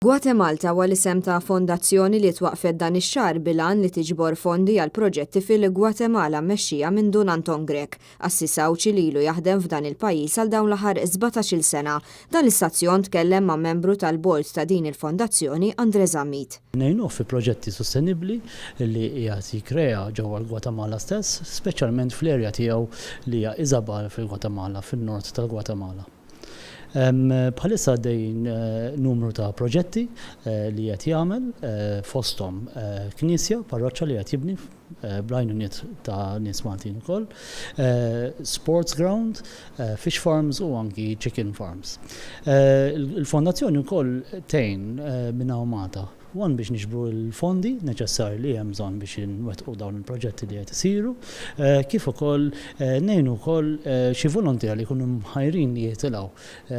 Gwatemalta huwa l-isem ta' fondazzjoni li twaqqfet dan ix-xahar bil-għan li tiġbor fondi għal proġetti fil-Gwatemala mmexxija minn Dun Anton Grech, qassis Għawdxi li ilu jaħdem f'dan il-pajjiż għal dawn l-aħħar 17-il sena. Dan l-istazzjon tkellem ma' membru tal-bord ta' din il-fondazzjoni, Andre Zammit. Ngħinuh fi proġetti sostenibbli li qiegħed jikkrea ġewwa l-Gwatemala stess, speċjalment fl-area tiegħu li hija Izabal fil-Gwatemala, fin-nord tal-Gwatemala. Bħalissa għaddejjin numru ta' proġetti li qed jagħmel, fosthom knisja, parroċċa li qed jibni bl-għajnuniet ta' nies Maltin ukoll, sports ground, fish farms u anki chicken farms. Il-fondazzjoni wkoll tgħin minn hawn Malta. One biex niġbru l-fondi neċessarji li hemm bżonn biex inwettqu dawn il-proġetti li qed isiru, kif ukoll ngħinu wkoll xi voluntiera li jkunu mħajrin li jitilgħu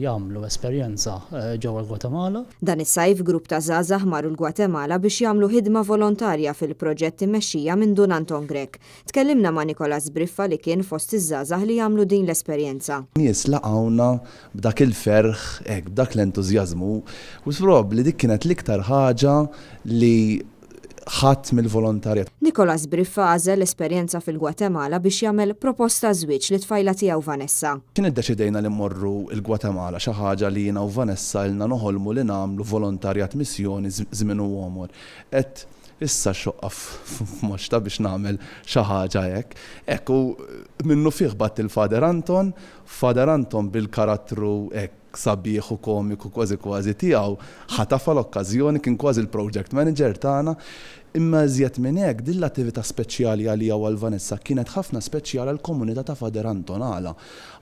jagħmlu esperjenza ġewwa l-Gwatemala. Dan is-sajf grupp ta' żgħażagħ marru l-Gwatemala biex jagħmlu ħidma volontarja fil-proġett immexxija minn Dun Anton Grech. Tkellimna ma' Nicholas Briffa li kien fost iż-żgħażagħ li għamlu din l-esperjenza. Nies laqgħuna b'dak il-ferħ, hekk, b'dak l-entużjażmu, u probabbli dik kienet l-iktar ħaġa li ħadt mill-volontarjat. Nicholas Briffa għażel l-esperjenza fil-Gwatemala biex jagħmel proposta żwieġ lit-tfajla tiegħu Vanessa. X'ħin iddeċidejna li mmorru l-Gwatemala, xi ħaġa li jiena u Vanessa ilna noħolmu li nagħmlu volontarjat missjoni żmien u għomor. Għedt, Issa x-xoqqa f'moxtha biex nagħmel xi ħaġa hekk. Hekk u minnufih bgħatt lil Father Anton, Father Anton bil-karattru hekk sabiħ u komiku kważi kważi tiegħu ħatafha l-okkażjoni, kien kważi l-project manager tagħna. Imma iżjed minn hekk, din l-attività speċjali għalija u għal Vanessa kienet ħafna speċjali għall-komunità ta' Father Anton. Għala?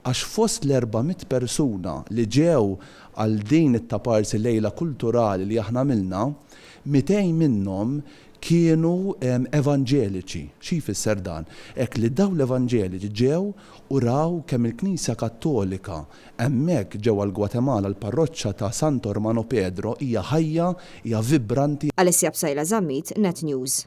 Għax fost l-400 persuna li ġew għal din it-taparsi lejla kulturali li aħna għamilna, 200 minnhom kienu evanġeliċi. Xi jfisser dan? Hekk li dawn l-evanġeliċi ġew u raw kemm il-Knisja Kattolika hemmhekk ġewwa l-Gwatemala, l-parroċċa ta' Santo Hermano Pedro hija ħajja, hija vibranti. Alessia Psaila Zammit, Net News.